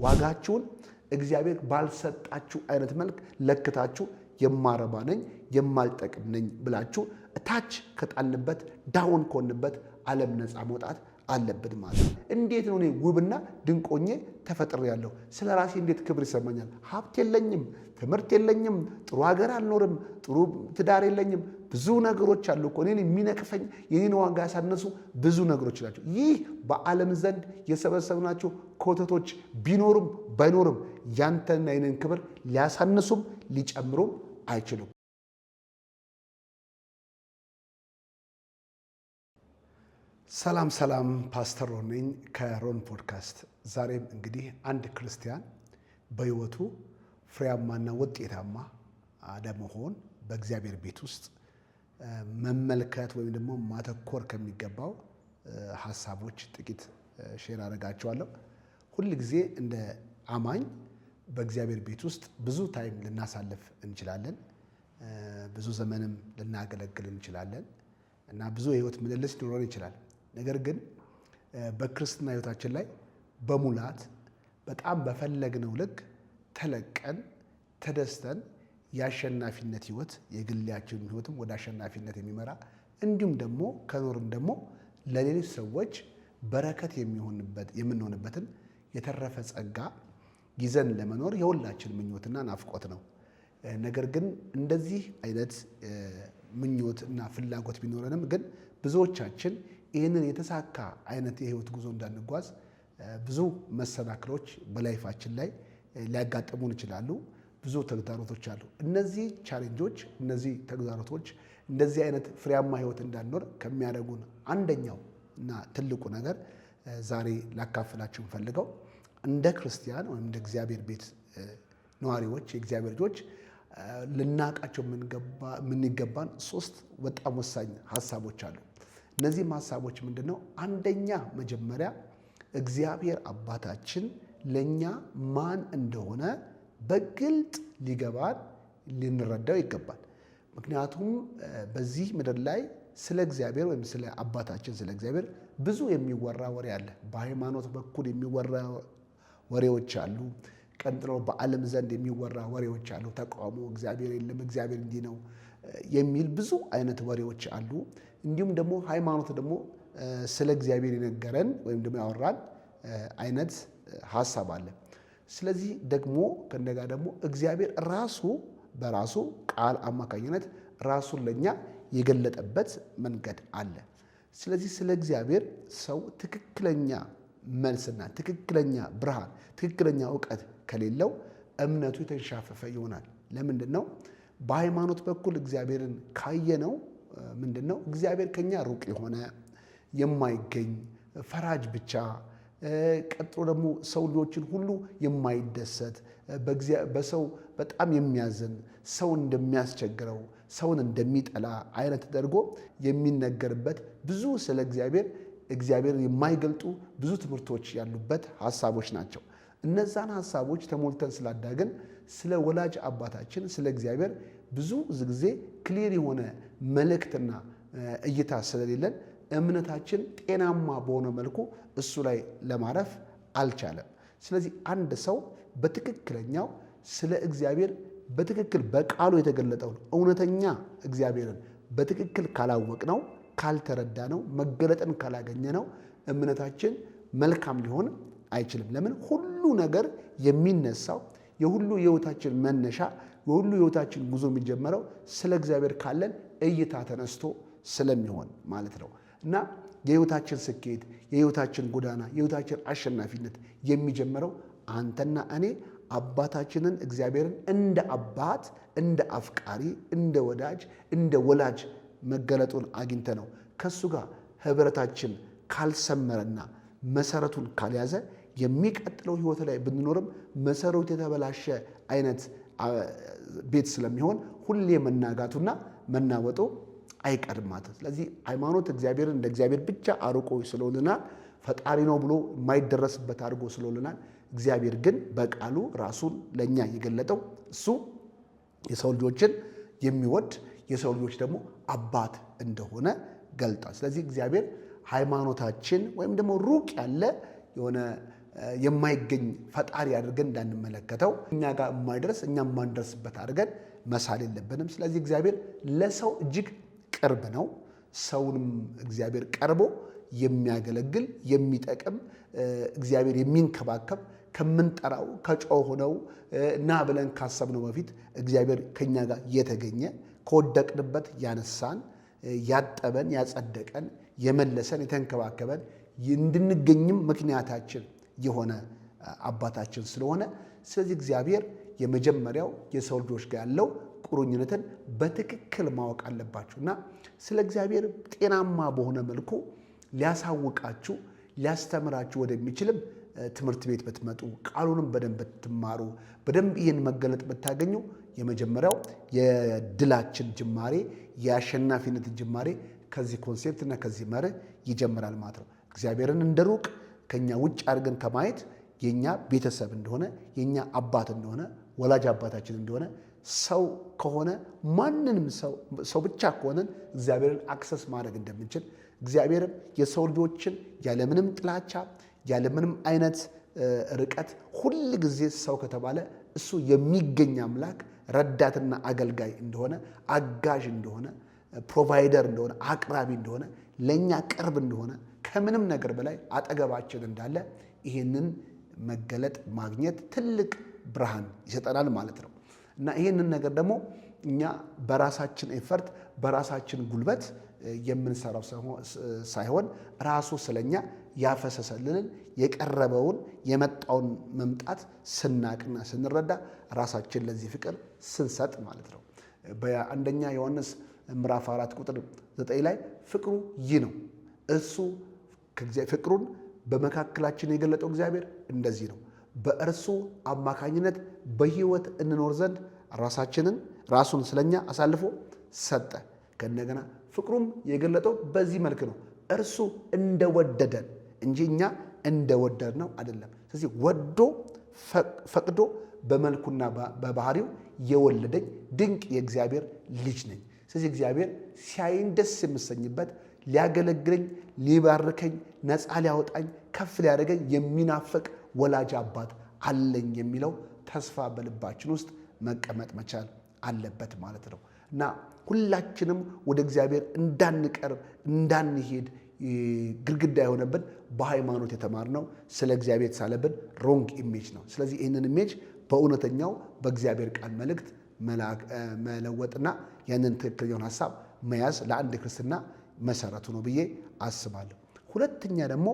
ዋጋችሁን እግዚአብሔር ባልሰጣችሁ አይነት መልክ ለክታችሁ የማረባ ነኝ፣ የማልጠቅም ነኝ ብላችሁ እታች ከጣልንበት፣ down ከሆንበት ዓለም ነፃ መውጣት አለብን ማለት ነው። እንዴት ነው እኔ ውብና ድንቅ ሆኜ ተፈጥሬያለሁ? ስለ ራሴ እንዴት ክብር ይሰማኛል? ሀብት የለኝም፣ ትምህርት የለኝም፣ ጥሩ ሀገር አልኖርም፣ ጥሩ ትዳር የለኝም። ብዙ ነገሮች አሉ እኮ እኔን የሚነቅፈኝ፣ የኔን ዋጋ ያሳነሱ ብዙ ነገሮች ናቸው። ይህ በዓለም ዘንድ የሰበሰብናቸው ኮተቶች ቢኖሩም ባይኖሩም ያንተና የኔን ክብር ሊያሳንሱም ሊጨምሩም አይችሉም። ሰላም ሰላም፣ ፓስተር ሮን ነኝ ከሮን ፖድካስት። ዛሬም እንግዲህ አንድ ክርስቲያን በሕይወቱ ፍሬያማና ውጤታማ ለመሆን በእግዚአብሔር ቤት ውስጥ መመልከት ወይም ደግሞ ማተኮር ከሚገባው ሀሳቦች ጥቂት share አደርጋቸዋለሁ። ሁል ጊዜ እንደ አማኝ በእግዚአብሔር ቤት ውስጥ ብዙ time ልናሳልፍ እንችላለን። ብዙ ዘመንም ልናገለግል እንችላለን እና ብዙ የህይወት ምልልስ ሊኖረን ይችላል። ነገር ግን በክርስትና ህይወታችን ላይ በሙላት በጣም በፈለግነው ልክ ተለቀን ተደስተን የአሸናፊነት ህይወት፣ የግላችን ህይወትም ወደ አሸናፊነት የሚመራ፣ እንዲሁም ደግሞ ከኖርን ደግሞ ለሌሎች ሰዎች በረከት የምንሆንበትን የተረፈ ጸጋ ይዘን ለመኖር የሁላችን ምኞትና ናፍቆት ነው። ነገር ግን እንደዚህ አይነት ምኞት እና ፍላጎት ቢኖረንም ግን ብዙዎቻችን ይህንን የተሳካ አይነት የህይወት ጉዞ እንዳንጓዝ ብዙ መሰናክሎች በ life ኣችን ላይ ሊያጋጥሙን ይችላሉ። ብዙ ተግዳሮቶች አሉ። እነዚህ challenge ኦች፣ እነዚህ ተግዳሮቶች እንደዚህ አይነት ፍሬያማ ህይወት እንዳንኖር ከሚያደርጉን አንደኛው እና ትልቁ ነገር ዛሬ ላካፍላችሁ የምፈልገው እንደ ክርስቲያን ወይም እንደ እግዚአብሔር ቤት ነዋሪዎች፣ የእግዚአብሔር ልጆች ልናውቃቸው የምንገባን ሶስት በጣም ወሳኝ ሀሳቦች አሉ። እነዚህም ሀሳቦች ምንድን ነው? አንደኛ፣ መጀመሪያ እግዚአብሔር አባታችን ለእኛ ማን እንደሆነ በግልጥ ሊገባን፣ ልንረዳው ይገባል። ምክንያቱም በዚህ ምድር ላይ ስለ እግዚአብሔር ወይም ስለ አባታችን ስለ እግዚአብሔር ብዙ የሚወራ ወሬ አለ። በሃይማኖት በኩል የሚወራ ወሬዎች አሉ። ቀጥሎ በዓለም ዘንድ የሚወራ ወሬዎች አሉ። ተቃውሞ፣ እግዚአብሔር የለም፣ እግዚአብሔር እንዲህ ነው የሚል ብዙ አይነት ወሬዎች አሉ። እንዲሁም ደግሞ ሃይማኖት ደግሞ ስለ እግዚአብሔር የነገረን ወይም ደግሞ ያወራን አይነት ሀሳብ አለ። ስለዚህ ደግሞ ከእንደጋ ደግሞ እግዚአብሔር ራሱ በራሱ ቃል አማካኝነት ራሱን ለእኛ የገለጠበት መንገድ አለ። ስለዚህ ስለ እግዚአብሔር ሰው ትክክለኛ መልስና ትክክለኛ ብርሃን፣ ትክክለኛ እውቀት ከሌለው እምነቱ የተንሻፈፈ ይሆናል። ለምንድን ነው? በሃይማኖት በኩል እግዚአብሔርን ካየነው ምንድን ነው? እግዚአብሔር ከኛ ሩቅ የሆነ፣ የማይገኝ፣ ፈራጅ ብቻ፣ ቀጥሎ ደግሞ ሰው ልጆችን ሁሉ የማይደሰት፣ በሰው በጣም የሚያዝን፣ ሰውን እንደሚያስቸግረው፣ ሰውን እንደሚጠላ አይነት ተደርጎ የሚነገርበት ብዙ ስለ እግዚአብሔር እግዚአብሔር የማይገልጡ ብዙ ትምህርቶች ያሉበት ሀሳቦች ናቸው። እነዛን ሀሳቦች ተሞልተን ስላዳግን ስለ ወላጅ አባታችን ስለ እግዚአብሔር ብዙ ጊዜ clear የሆነ መልእክትና እይታ ስለሌለን እምነታችን ጤናማ በሆነ መልኩ እሱ ላይ ለማረፍ አልቻለም። ስለዚህ አንድ ሰው በትክክለኛው ስለ እግዚአብሔር በትክክል በቃሉ የተገለጠውን እውነተኛ እግዚአብሔርን በትክክል ካላወቅነው፣ ካልተረዳነው፣ መገለጥን ካላገኘነው እምነታችን መልካም ሊሆን አይችልም። ለምን? ሁሉ ነገር የሚነሳው፣ የሁሉ የህይወታችን መነሻ፣ የሁሉ የህይወታችን ጉዞ የሚጀመረው ስለ እግዚአብሔር ካለን እይታ ተነስቶ ስለሚሆን ማለት ነው። እና የህይወታችን ስኬት፣ የህይወታችን ጎዳና፣ የህይወታችን አሸናፊነት የሚጀምረው አንተና እኔ አባታችንን እግዚአብሔርን እንደ አባት፣ እንደ አፍቃሪ፣ እንደ ወዳጅ፣ እንደ ወላጅ መገለጡን አግኝተ ነው። ከእሱ ጋር ህብረታችን ካልሰመረና መሰረቱን ካልያዘ የሚቀጥለው ህይወት ላይ ብንኖርም መሰረቱ የተበላሸ አይነት ቤት ስለሚሆን ሁሌ መናጋቱና መናወጡ አይቀርም ማለት ነው። ስለዚህ ሃይማኖት እግዚአብሔርን እንደ እግዚአብሔር ብቻ አርቆ ስለሆንናል፣ ፈጣሪ ነው ብሎ የማይደረስበት አድርጎ ስለሆንናል። እግዚአብሔር ግን በቃሉ ራሱን ለእኛ የገለጠው እሱ የሰው ልጆችን የሚወድ፣ የሰው ልጆች ደግሞ አባት እንደሆነ ገልጧል። ስለዚህ እግዚአብሔር ሃይማኖታችን ወይም ደግሞ ሩቅ ያለ የሆነ የማይገኝ ፈጣሪ አድርገን እንዳንመለከተው፣ እኛ ጋር የማይደርስ፣ እኛ የማንደርስበት አድርገን መሳል የለብንም። ስለዚህ እግዚአብሔር ለሰው እጅግ ቅርብ ነው። ሰውንም እግዚአብሔር ቀርቦ የሚያገለግል፣ የሚጠቅም፣ እግዚአብሔር የሚንከባከብ፣ ከምንጠራው፣ ከጮህነው እና ብለን ካሰብነው በፊት እግዚአብሔር ከኛ ጋር የተገኘ፣ ከወደቅንበት ያነሳን፣ ያጠበን፣ ያጸደቀን፣ የመለሰን፣ የተንከባከበን፣ እንድንገኝም ምክንያታችን የሆነ አባታችን ስለሆነ፣ ስለዚህ እግዚአብሔር የመጀመሪያው የሰው ልጆች ጋር ያለው ቁርኝነትን በትክክል ማወቅ አለባችሁ። እና ስለ እግዚአብሔር ጤናማ በሆነ መልኩ ሊያሳውቃችሁ፣ ሊያስተምራችሁ ወደሚችልም ትምህርት ቤት ብትመጡ፣ ቃሉንም በደንብ ብትማሩ፣ በደንብ ይህን መገለጥ ብታገኙ የመጀመሪያው የድላችን ጅማሬ፣ የአሸናፊነት ጅማሬ ከዚህ concept እና ከዚህ መርህ ይጀምራል ማለት ነው። እግዚአብሔርን እንደ ሩቅ ከኛ ውጭ አድርገን ከማየት የኛ ቤተሰብ እንደሆነ፣ የኛ አባት እንደሆነ፣ ወላጅ አባታችን እንደሆነ፣ ሰው ከሆነ ማንንም ሰው ብቻ ከሆነን እግዚአብሔርን access ማድረግ እንደምንችል፣ እግዚአብሔርም የሰው ልጆችን ያለምንም ጥላቻ፣ ያለምንም አይነት ርቀት ሁል ጊዜ ሰው ከተባለ እሱ የሚገኝ አምላክ፣ ረዳትና አገልጋይ እንደሆነ፣ አጋዥ እንደሆነ፣ provider እንደሆነ፣ አቅራቢ እንደሆነ፣ ለእኛ ቅርብ እንደሆነ፣ ከምንም ነገር በላይ አጠገባችን እንዳለ ይህንን መገለጥ ማግኘት ትልቅ ብርሃን ይሰጠናል ማለት ነው። እና ይህንን ነገር ደግሞ እኛ በራሳችን effort፣ በራሳችን ጉልበት የምንሰራው ሳይሆን ራሱ ስለኛ ያፈሰሰልንን፣ የቀረበውን፣ የመጣውን መምጣት ስናቅና ስንረዳ፣ ራሳችን ለዚህ ፍቅር ስንሰጥ ማለት ነው። በአንደኛ ዮሐንስ ምዕራፍ 4 ቁጥር 9 ላይ ፍቅሩ ይህ ነው፣ እሱ ፍቅሩን በመካከላችን የገለጠው እግዚአብሔር እንደዚህ ነው፣ በእርሱ አማካኝነት በሕይወት እንኖር ዘንድ ራሳችንን ራሱን ስለኛ አሳልፎ ሰጠ። ከእንደገና ፍቅሩም የገለጠው በዚህ መልክ ነው፣ እርሱ እንደወደደን እንጂ እኛ እንደወደድነው አይደለም። ስለዚህ ወዶ ፈቅዶ በመልኩና በባህሪው የወለደኝ ድንቅ የእግዚአብሔር ልጅ ነኝ። ስለዚህ እግዚአብሔር ሲያይን ደስ የምሰኝበት፣ ሊያገለግለኝ፣ ሊባርከኝ፣ ነፃ ሊያወጣኝ፣ ከፍ ሊያደርገኝ የሚናፍቅ ወላጅ አባት አለኝ የሚለው ተስፋ በልባችን ውስጥ መቀመጥ መቻል አለበት ማለት ነው። እና ሁላችንም ወደ እግዚአብሔር እንዳንቀርብ፣ እንዳንሄድ ግድግዳ የሆነብን በሃይማኖት የተማርነው ስለ እግዚአብሔር የተሳለብን wrong image ነው። ስለዚህ ይህንን image በእውነተኛው በእግዚአብሔር ቃል መልእክት መለወጥና ያንን ትክክለኛውን ሀሳብ መያዝ ለአንድ ክርስትና መሰረቱ ነው ብዬ አስባለሁ። ሁለተኛ ደግሞ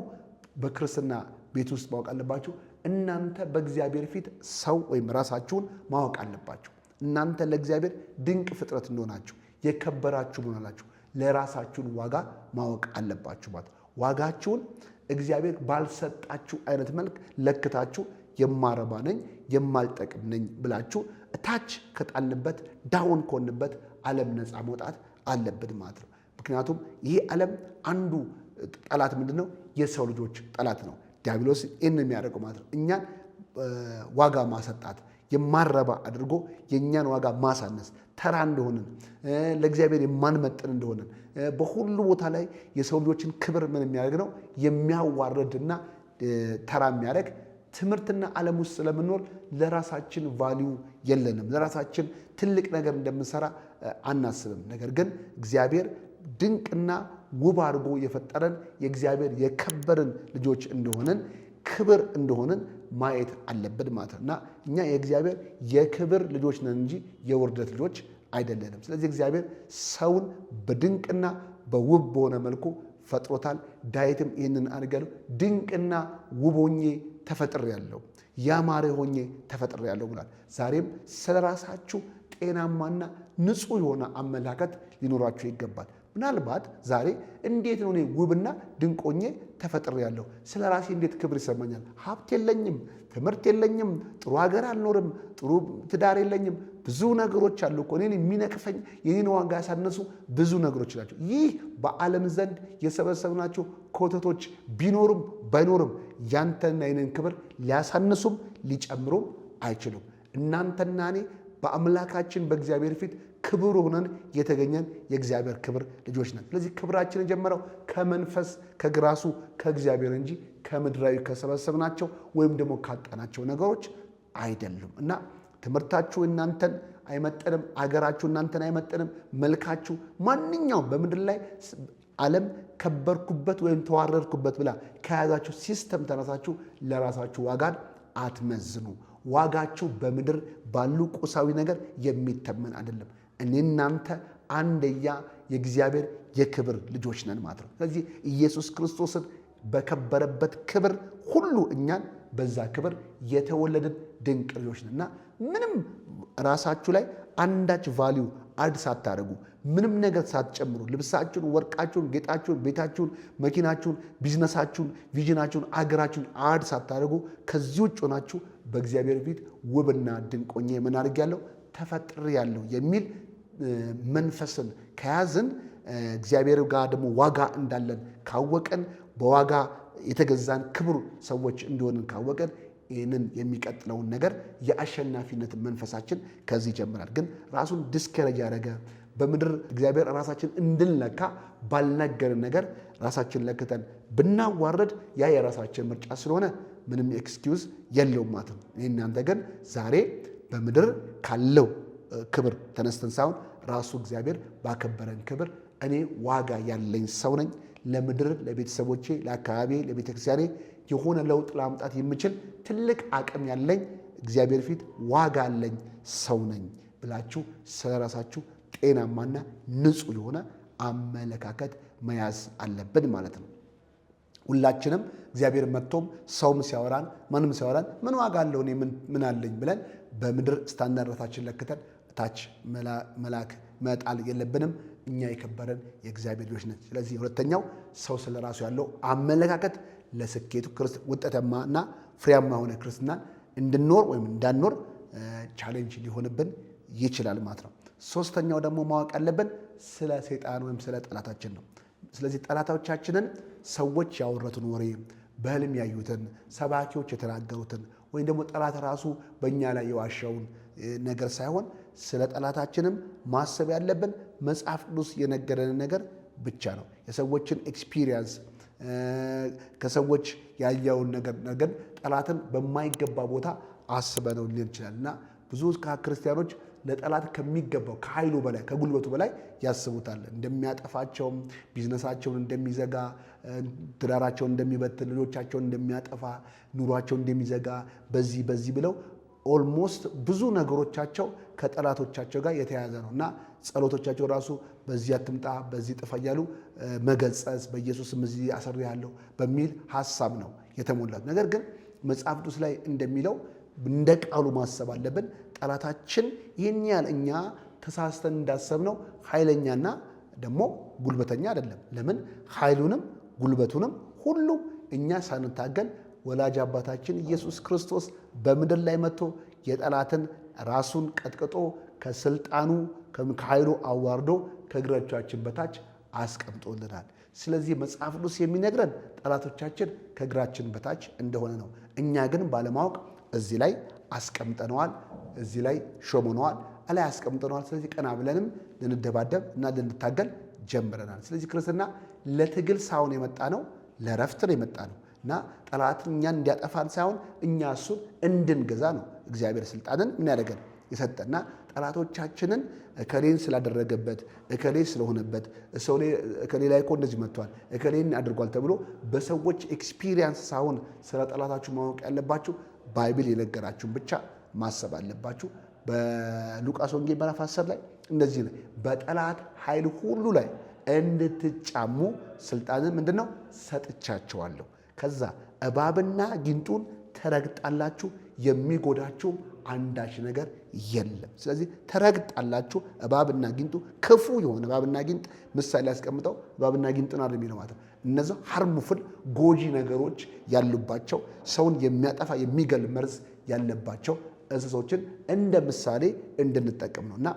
በክርስትና ቤት ውስጥ ማወቅ አለባችሁ። እናንተ በእግዚአብሔር ፊት ሰው ወይም ራሳችሁን ማወቅ አለባችሁ። እናንተ ለእግዚአብሔር ድንቅ ፍጥረት እንደሆናችሁ፣ የከበራችሁ መሆናችሁ ለራሳችሁን ዋጋ ማወቅ አለባችሁ ማለት፣ ዋጋችሁን እግዚአብሔር ባልሰጣችሁ አይነት መልክ ለክታችሁ የማረባ ነኝ፣ የማልጠቅም ነኝ ብላችሁ እታች ከጣልንበት፣ down ከሆንበት ዓለም ነፃ መውጣት አለብን ማለት ነው። ምክንያቱም ይህ ዓለም አንዱ ጠላት ምንድን ነው? የሰው ልጆች ጠላት ነው። ዲያብሎስ ይህን የሚያደርገው ማለት ነው። እኛን ዋጋ ማሰጣት፣ የማረባ አድርጎ የእኛን ዋጋ ማሳነስ፣ ተራ እንደሆንን፣ ለእግዚአብሔር የማንመጥን እንደሆንን፣ በሁሉ ቦታ ላይ የሰው ልጆችን ክብር ምን የሚያደርግ ነው? የሚያዋርድና ተራ የሚያደርግ ትምህርትና ዓለም ውስጥ ስለምንኖር ለራሳችን value የለንም። ለራሳችን ትልቅ ነገር እንደምንሰራ አናስብም። ነገር ግን እግዚአብሔር ድንቅና ውብ አድርጎ የፈጠረን የእግዚአብሔር የከበርን ልጆች እንደሆንን፣ ክብር እንደሆንን ማየት አለብን ማለት ነው። እና እኛ የእግዚአብሔር የክብር ልጆች ነን እንጂ የውርደት ልጆች አይደለንም። ስለዚህ እግዚአብሔር ሰውን በድንቅና በውብ በሆነ መልኩ ፈጥሮታል። ዳዊትም ይህንን አድርጋለሁ፣ ድንቅና ውብ ሆኜ ተፈጥሬያለሁ፣ ያማረ ሆኜ ተፈጥሬያለሁ ብሏል። ዛሬም ስለ ራሳችሁ ጤናማና ንጹሕ የሆነ አመለካከት ሊኖራችሁ ይገባል። ምናልባት ዛሬ እንዴት ነው እኔ ውብና ድንቅ ሆኜ ተፈጥሬያለሁ? ስለ ራሴ እንዴት ክብር ይሰማኛል? ሀብት የለኝም፣ ትምህርት የለኝም፣ ጥሩ ሀገር አልኖርም፣ ጥሩ ትዳር የለኝም። ብዙ ነገሮች አሉ እኮ እኔን የሚነቅፈኝ፣ የኔን ዋጋ ያሳነሱ ብዙ ነገሮች ናቸው። ይህ በዓለም ዘንድ የሰበሰብናቸው ኮተቶች ቢኖሩም ባይኖሩም ያንተና የኔን ክብር ሊያሳንሱም ሊጨምሩም አይችሉም። እናንተና እኔ በአምላካችን በእግዚአብሔር ፊት ክብር ሆነን የተገኘን የእግዚአብሔር ክብር ልጆች ነን። ስለዚህ ክብራችን የጀመረው ከመንፈስ ከግራሱ ከእግዚአብሔር እንጂ ከምድራዊ ከሰበሰብናቸው ወይም ደግሞ ካጣናቸው ነገሮች አይደሉም። እና ትምህርታችሁ እናንተን አይመጥንም፣ አገራችሁ እናንተን አይመጥንም፣ መልካችሁ፣ ማንኛውም በምድር ላይ ዓለም ከበርኩበት ወይም ተዋረድኩበት ብላ ከያዛችሁ system ተነሳችሁ ለራሳችሁ ዋጋን አትመዝኑ። ዋጋችሁ በምድር ባሉ ቁሳዊ ነገር የሚተመን አይደለም። እኔ እናንተ አንደያ የእግዚአብሔር የክብር ልጆች ነን ማለት ነው። ስለዚህ ኢየሱስ ክርስቶስን በከበረበት ክብር ሁሉ እኛን በዛ ክብር የተወለድን ድንቅ ልጆች ነን። እና ምንም ራሳችሁ ላይ አንዳች value add ሳታደርጉ፣ ምንም ነገር ሳትጨምሩ፣ ልብሳችሁን፣ ወርቃችሁን፣ ጌጣችሁን፣ ቤታችሁን፣ መኪናችሁን፣ ቢዝነሳችሁን፣ vision ኣችሁን፣ አገራችሁን add ሳታደርጉ ከዚህ ውጭ ሆናችሁ በእግዚአብሔር ፊት ውብና ድንቅ ሆኜ ምን አድርጌያለሁ፣ ተፈጥሬያለሁ የሚል መንፈስን ከያዝን፣ እግዚአብሔር ጋር ደግሞ ዋጋ እንዳለን ካወቅን፣ በዋጋ የተገዛን ክቡር ሰዎች እንደሆንን ካወቅን፣ ይህንን የሚቀጥለውን ነገር የአሸናፊነት መንፈሳችን ከዚህ ይጀምራል። ግን ራሱን discourage ያደረገ፣ በምድር እግዚአብሔር ራሳችን እንድንለካ ባልነገርን ነገር ራሳችን ለክተን ብናዋረድ ያ የራሳችን ምርጫ ስለሆነ ምንም excuse የለውም ማለት ነው። እናንተ ግን ዛሬ በምድር ካለው ክብር ተነስተን ሳይሆን ራሱ እግዚአብሔር ባከበረን ክብር እኔ ዋጋ ያለኝ ሰው ነኝ፣ ለምድር፣ ለቤተሰቦቼ፣ ለአካባቢ፣ ለቤተክርስቲያኔ የሆነ ለውጥ ላምጣት የምችል ትልቅ አቅም ያለኝ፣ እግዚአብሔር ፊት ዋጋ ያለኝ ሰው ነኝ ብላችሁ ስለ ራሳችሁ ጤናማና ንጹህ የሆነ አመለካከት መያዝ አለብን ማለት ነው። ሁላችንም እግዚአብሔር መጥቶም ሰውም ሲያወራን ማንም ሲያወራን ምን ዋጋ አለው፣ እኔ ምን አለኝ ብለን በምድር ስታንዳርዳችን ለክተን ታች መላክ መጣል የለብንም። እኛ የከበረን የእግዚአብሔር ልጆች ነን። ስለዚህ ሁለተኛው ሰው ስለ ራሱ ያለው አመለካከት ለስኬቱ ውጤታማና ፍሬያማ የሆነ ክርስትናን እንድንኖር ወይም እንዳንኖር challenge ሊሆንብን ይችላል ማለት ነው። ሶስተኛው ደግሞ ማወቅ ያለብን ስለ ሰይጣን ወይም ስለ ጠላታችን ነው። ስለዚህ ጠላቶቻችንን ሰዎች ያወሩትን ወሬ፣ በህልም ያዩትን፣ ሰባኪዎች የተናገሩትን ወይም ደግሞ ጠላት ራሱ በእኛ ላይ የዋሸውን ነገር ሳይሆን ስለ ጠላታችንም ማሰብ ያለብን መጽሐፍ ቅዱስ የነገረንን ነገር ብቻ ነው። የሰዎችን experience፣ ከሰዎች ያየውን ነገር ጠላትን በማይገባ ቦታ አስበነው ሊሆን ይችላል። እና ብዙ ክርስቲያኖች ለጠላት ከሚገባው ከኃይሉ በላይ፣ ከጉልበቱ በላይ ያስቡታል። እንደሚያጠፋቸውም፣ ቢዝነሳቸውን እንደሚዘጋ፣ ትዳራቸውን እንደሚበትን፣ ልጆቻቸውን እንደሚያጠፋ፣ ኑሯቸውን እንደሚዘጋ፣ በዚህ በዚህ ብለው almost ብዙ ነገሮቻቸው ከጠላቶቻቸው ጋር የተያያዘ ነው። እና ጸሎቶቻቸው ራሱ በዚህ አትምጣ፣ በዚህ ጥፋ እያሉ መገሰጽ፣ በኢየሱስም እዚህ አስሬሃለሁ በሚል ሀሳብ ነው የተሞላት። ነገር ግን መጽሐፍ ቅዱስ ላይ እንደሚለው እንደ ቃሉ ማሰብ አለብን። ጠላታችን ይህን ያህል እኛ ተሳስተን እንዳሰብነው ኃይለኛና ደግሞ ጉልበተኛ አይደለም። ለምን? ኃይሉንም ጉልበቱንም ሁሉ እኛ ሳንታገል ወላጅ አባታችን ኢየሱስ ክርስቶስ በምድር ላይ መጥቶ የጠላትን ራሱን ቀጥቅጦ፣ ከስልጣኑ ከኃይሉ አዋርዶ ከእግሮቻችን በታች አስቀምጦልናል። ስለዚህ መጽሐፍ ቅዱስ የሚነግረን ጠላቶቻችን ከእግራችን በታች እንደሆነ ነው። እኛ ግን ባለማወቅ እዚህ ላይ አስቀምጠነዋል፣ እዚህ ላይ ሾመነዋል፣ እላይ አስቀምጠነዋል። ስለዚህ ቀና ብለንም ልንደባደብ እና ልንታገል ጀምረናል። ስለዚህ ክርስትና ለትግል ሳይሆን የመጣ ነው፣ ለረፍት ነው የመጣ ነው። እና ጠላት እኛን እንዲያጠፋን ሳይሆን እኛ እሱን እንድንገዛ ነው እግዚአብሔር ስልጣንን ምን ያደረገን የሰጠና። ጠላቶቻችንን እከሌን ስላደረገበት፣ እከሌ ስለሆነበት፣ እከሌ ላይ እኮ እንደዚህ መጥቷል፣ እከሌን አድርጓል ተብሎ በሰዎች experience ሳይሆን ስለ ጠላታችሁ ማወቅ ያለባችሁ Bible የነገራችሁን ብቻ ማሰብ አለባችሁ። በሉቃስ ወንጌል ምዕራፍ 10 ላይ እንደዚህ ነው፣ በጠላት ኃይል ሁሉ ላይ እንድትጫሙ ስልጣንን ምንድን ነው ሰጥቻቸዋለሁ። ከዛ እባብና ጊንጡን ትረግጣላችሁ፣ የሚጎዳችሁም አንዳች ነገር የለም። ስለዚህ ትረግጣላችሁ። እባብና ጊንጡ፣ ክፉ የሆነ እባብና ጊንጥ ምሳሌ ያስቀምጠው እባብና ጊንጥን አይደል የሚለው ማለት ነው። እነዚ harmful ጎጂ ነገሮች ያሉባቸው፣ ሰውን የሚያጠፋ የሚገል መርዝ ያለባቸው እንስሶችን እንደ ምሳሌ እንድንጠቀም ነው። እና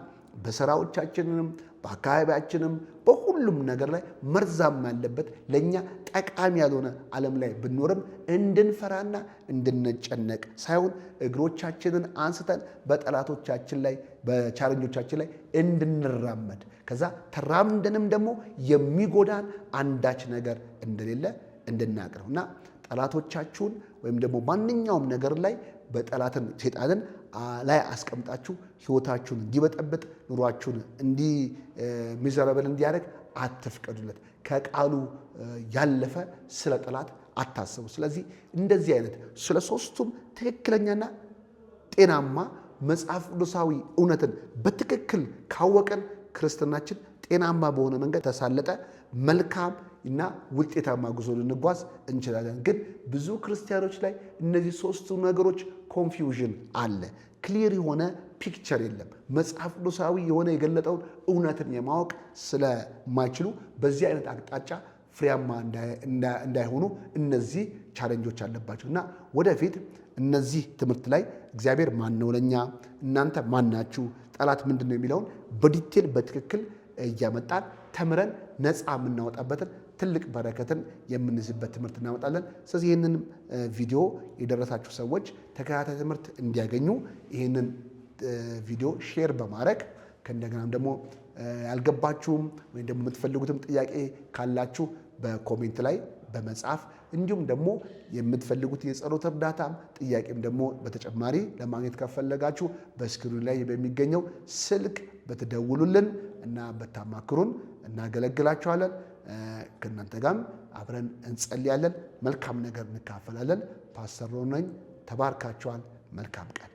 በስራዎቻችንም በአካባቢያችንም በሁሉም ነገር ላይ መርዛማ ያለበት ለእኛ ጠቃሚ ያልሆነ ዓለም ላይ ብንኖርም እንድንፈራና እንድንጨነቅ ሳይሆን እግሮቻችንን አንስተን በጠላቶቻችን ላይ በ challenge ኦቻችን ላይ እንድንራመድ፣ ከዛ ተራምደንም ደግሞ የሚጎዳን አንዳች ነገር እንደሌለ እንድናቅ ነው። እና ጠላቶቻችሁን ወይም ደግሞ ማንኛውም ነገር ላይ በጠላትን ሴጣንን ላይ አስቀምጣችሁ ህይወታችሁን እንዲበጠብጥ፣ ኑሯችሁን እንዲ miserable እንዲያደርግ አትፍቀዱለት። ከቃሉ ያለፈ ስለ ጠላት አታስቡ። ስለዚህ እንደዚህ አይነት ስለ ሶስቱም ትክክለኛና ጤናማ መጽሐፍ ቅዱሳዊ እውነትን በትክክል ካወቅን ክርስትናችን ጤናማ በሆነ መንገድ ተሳለጠ፣ መልካም እና ውጤታማ ጉዞ ልንጓዝ እንችላለን። ግን ብዙ ክርስቲያኖች ላይ እነዚህ ሶስቱ ነገሮች confusion አለ። Clear የሆነ picture የለም። መጽሐፍ ቅዱሳዊ የሆነ የገለጠውን እውነትን የማወቅ ስለማይችሉ በዚህ አይነት አቅጣጫ ፍሬያማ እንዳይሆኑ እነዚህ challenge ኦች አለባቸው። እና ወደፊት እነዚህ ትምህርት ላይ እግዚአብሔር ማን ነው ለእኛ፣ እናንተ ማን ናችሁ፣ ጠላት ምንድን ነው የሚለውን በ detail በትክክል እያመጣን ተምረን ነፃ የምናወጣበትን ትልቅ በረከትን የምንይዝበት ትምህርት እናመጣለን። ስለዚህ ይህንን ቪዲዮ የደረሳችሁ ሰዎች ተከታታይ ትምህርት እንዲያገኙ ይህንን ቪዲዮ share በማድረግ፣ ከእንደገናም ደግሞ ያልገባችሁም ወይም ደግሞ የምትፈልጉትም ጥያቄ ካላችሁ በ comment ላይ በመጻፍ፣ እንዲሁም ደግሞ የምትፈልጉት የጸሎት እርዳታም ጥያቄም ደግሞ በተጨማሪ ለማግኘት ከፈለጋችሁ በ screen ኡ ላይ በሚገኘው ስልክ ብትደውሉልን እና ብታማክሩን እናገለግላችኋለን። ከእናንተ ጋርም አብረን እንጸልያለን። መልካም ነገር እንካፈላለን። ፓስተር ሮን ነኝ። ተባርካችኋል። መልካም ቀን።